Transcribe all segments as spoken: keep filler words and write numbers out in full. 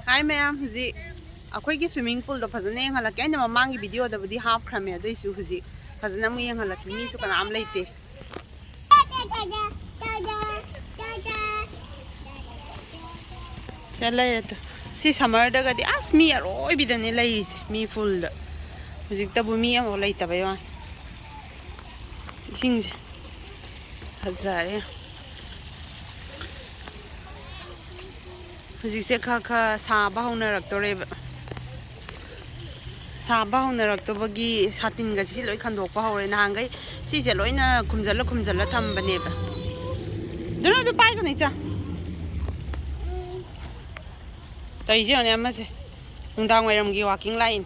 ꯍꯥꯏ ꯃꯌꯥꯝ, ꯍꯧꯖꯤꯛ ꯑꯩꯈꯣꯏꯒꯤ swimming poolꯗꯣ ꯐꯖꯅ ꯌꯦꯡꯍꯜꯂꯛꯀꯦ꯫ ꯑꯩꯅ ꯃꯃꯥꯡꯒꯤ videoꯗꯕꯨꯗꯤ ꯍꯥꯞꯈ꯭ꯔꯝꯃꯦ, ꯑꯗꯨꯏꯁꯨ ꯍꯧꯖꯤꯛ ꯐꯖꯅ ꯑꯃꯨꯛ ꯌꯦꯡꯍꯜꯂꯛꯀꯦ꯫ ꯃꯤꯁꯨ ꯀꯅꯥꯝ ꯂꯩꯇꯦ꯫ ꯁꯤꯗ ꯂꯩꯔꯦ ꯇꯨ꯫ ꯁꯤ summerꯗꯒꯗꯤ ꯑꯁ ꯃꯤ ꯑꯔꯣꯏꯕꯤꯗꯅꯦ ꯂꯩꯔꯤꯁꯦ, ꯃꯤ fullꯗ꯫ ꯍꯧꯖꯤꯛꯇꯕꯨ ꯃꯤ ꯑꯃꯐꯥꯎ ꯂꯩꯇꯕꯩ ꯋꯥꯅꯤ꯫ ꯏꯁꯤꯡꯁꯦ ꯐꯖꯔꯦ꯫ ꯍꯧꯖꯤꯛꯁꯦ ꯈꯔ ꯈꯔ ꯁꯥꯕ ꯍꯧꯅꯔꯛꯇꯣꯔꯦꯕ꯫ ꯁꯥꯕ ꯍꯧꯅꯔꯛꯇꯧꯕꯒꯤ ꯁꯥꯇꯤꯟꯒꯁꯤ ꯂꯣꯏ ꯈꯟꯗꯣꯛꯄ ꯍꯧꯔꯦ꯫ ꯅꯍꯥꯟꯈꯩ ꯁꯤꯁꯦ ꯂꯣꯏꯅ ꯈꯨꯝꯖꯤꯜꯂ ꯈꯨꯝꯖꯤꯜꯂ ꯊꯝꯕꯅꯦꯕ꯫ ꯑꯗꯨꯅ ꯑꯗꯨ ꯄꯥꯏꯒꯅꯨ ꯏꯆꯥ꯫ ꯇꯧꯔꯤꯁꯦ ꯌꯦꯡꯉꯨꯅꯦ ꯑꯃꯁꯦ꯫ ꯅꯨꯡꯗꯥꯡ ꯋꯥꯏꯔꯝꯒꯤ walking ꯂꯥꯛꯏꯅꯦ꯫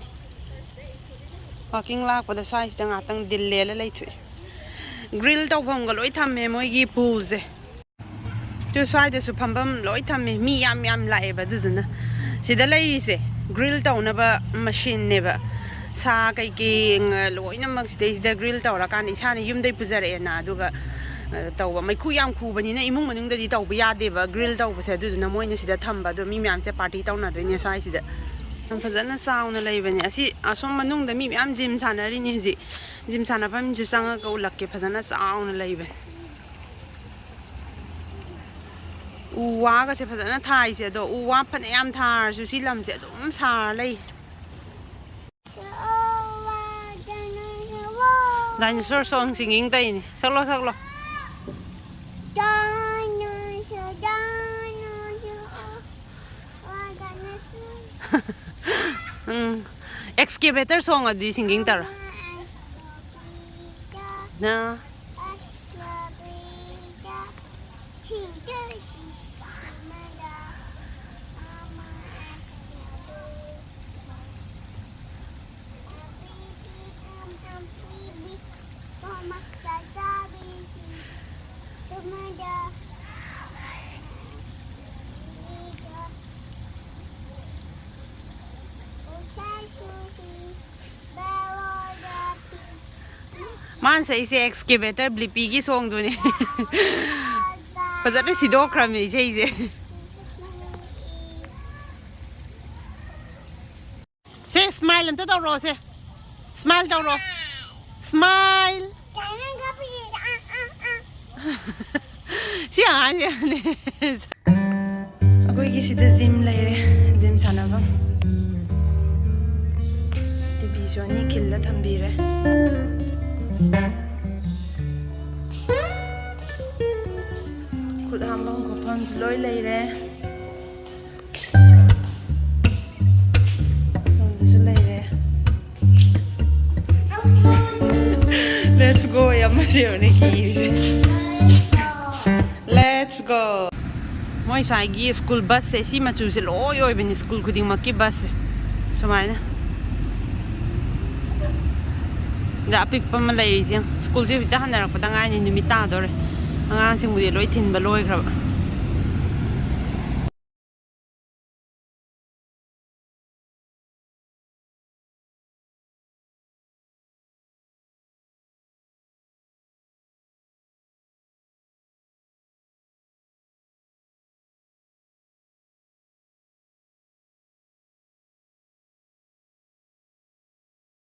Walking ꯂꯥꯛꯄꯗ ꯁ꯭ꯋꯥꯏꯁꯤꯗ ꯉꯥꯛꯇꯪ ꯗꯤꯜ ꯂꯦꯜꯂ ꯂꯩꯊꯣꯛꯑꯦ꯫ Grill ꯇꯧꯐꯝꯒ ꯂꯣꯏ ꯊꯝꯃꯦ ꯃꯣꯏꯒꯤ poolꯁꯦ꯫ ꯑꯗꯨ ꯁ꯭ꯋꯥꯏꯗꯁꯨ ꯐꯝꯐꯝ ꯂꯣꯏ ꯊꯝꯃꯦ꯫ ꯃꯤ ꯌꯥꯝ ꯌꯥꯝ ꯂꯥꯛꯑꯦꯕ꯫ ꯑꯗꯨꯗꯨꯅ ꯁꯤꯗ ꯂꯩꯔꯤꯁꯦ grill ꯇꯧꯅꯕ machineꯅꯦꯕ꯫ ꯁꯥ ꯀꯩꯀꯩ ꯂꯣꯏꯅꯃꯛ ꯁꯤꯗꯩꯁꯤꯗ grill ꯇꯧꯔꯀꯥꯟꯗ ꯏꯁꯥꯅ ꯌꯨꯝꯗꯩ ꯄꯨꯖꯔꯛꯑꯦꯅ꯫ ꯑꯗꯨꯒ ꯑ, ꯇꯧꯕ ꯃꯩꯈꯨ ꯌꯥꯝ ꯈꯨꯕꯅꯤꯅ ꯏꯃꯨꯡ ꯃꯅꯨꯡꯗꯗꯤ ꯇꯧꯕ ꯌꯥꯗꯦꯕ grill ꯇꯧꯕꯁꯦ꯫ ꯑꯗꯨꯗꯨꯅ ꯃꯣꯏꯅ ꯁꯤꯗ ꯊꯝꯕ꯫ ꯑꯗꯣ ꯃꯤ ꯃꯌꯥꯝꯁꯦ party ꯇꯧꯅꯗꯣꯏꯅꯦ ꯁ꯭ꯋꯥꯏꯁꯤꯗ꯫ ꯌꯥꯝ ꯐꯖꯅ ꯆꯥꯎꯅ ꯂꯩꯕꯅꯦ꯫ ꯑꯁꯤ ꯑꯁꯣꯝ ꯃꯅꯨꯡꯗ ꯃꯤ ꯃꯌꯥꯝ gym ꯁꯥꯟꯅꯔꯤꯅꯤ ꯍꯧꯖꯤꯛ꯫ Gym ꯁꯥꯟꯅꯐꯝꯁꯨ ꯆꯪꯉꯒ ꯎꯠꯂꯛꯀꯦ꯫ ꯐꯖꯅ ꯆꯥꯎꯅ ꯂꯩꯕꯅꯦ꯫ ꯎ ꯋꯥꯒꯁꯦ ꯐꯖꯅ ꯊꯥꯏꯁꯦ꯫ ꯑꯗꯣ ꯎ ꯋꯥ ꯐꯅꯌꯥꯝ ꯊꯥꯔꯁꯨ ꯁꯤ ꯂꯝꯁꯦ ꯑꯗꯨꯝ ꯁꯥꯔ ꯂꯩ꯫ Dinosaur song singing ꯇꯧꯔꯤꯅꯦ꯫ ꯁꯛꯂꯣ, ꯁꯛꯂꯣ꯫ Dinosaur, dinosaur, oh, oh, dinosaur. ꯎꯝ꯫ Excavator song ꯑꯗꯨꯗꯤ singing ꯇꯧꯔꯣ꯫ Mama, excavator. ꯅ꯫ Excavator. He does his mother. Mama, excavator. ꯃꯥꯅ ꯁꯛꯏꯁꯦ excavator ꯕ꯭ꯂꯤꯄꯤꯒꯤ songꯗꯨꯅꯦ꯫ ꯐꯖꯅ ꯁꯤꯗꯣꯛꯈ꯭ꯔꯕꯅꯦ ꯏꯁꯩꯁꯦ꯫ Smile ꯑꯝꯇ ꯇꯧꯔꯣꯁꯦ. Smile ꯇꯧꯔꯣ. Smile. ꯁꯤ ꯑꯉꯥꯡꯁꯦ ꯌꯥꯝꯅ ꯑꯩꯈꯣꯏꯒꯤ ꯁꯤꯗ gym ꯂꯩꯔꯦ, gym ꯁꯥꯟꯅꯐꯝ꯫ ꯇꯤꯚꯤꯁꯨ ꯑꯅꯤ ꯈꯤꯜꯂ ꯊꯝꯕꯤꯔꯦ꯫ ꯈꯨꯠ ꯍꯥꯝꯐꯝ ꯈꯣꯠꯐꯝꯁꯨ ꯂꯣꯏ ꯂꯩꯔꯦ꯫ ꯁꯣꯝꯗꯁꯨ ꯂꯩꯔꯦ꯫ Let's go, ꯌꯥꯝ ꯃꯁꯤ ꯌꯧꯅꯤ ꯀꯤꯔꯤꯁꯦ꯫ Let's go. ꯃꯣꯏ ꯁ꯭ꯋꯥꯏꯒꯤ school busꯁꯦ ꯁꯤ ꯃꯆꯨꯁꯦ ꯂꯣꯏ ꯑꯣꯏꯕꯅꯤ, school ꯈꯨꯗꯤꯡꯃꯛꯀꯤ busꯁꯦ ꯁꯨꯃꯥꯏꯅ꯫ ꯑꯗ ꯑꯄꯤꯛꯄ ꯑꯃ ꯂꯩꯔꯤꯁꯦ ꯌꯦꯡꯉꯨ꯫ Schoolꯁꯦ ꯍꯧꯖꯤꯛꯇ ꯍꯟꯅꯔꯛꯄꯗ ꯉꯥꯏꯅꯤ, ꯅꯨꯃꯤꯠ ꯇꯥꯗꯣꯔꯦ꯫ ꯑꯉꯥꯡꯁꯤꯡꯕꯨꯗꯤ ꯂꯣꯏ ꯊꯤꯟꯕ ꯂꯣꯏꯈ꯭ꯔꯕ꯫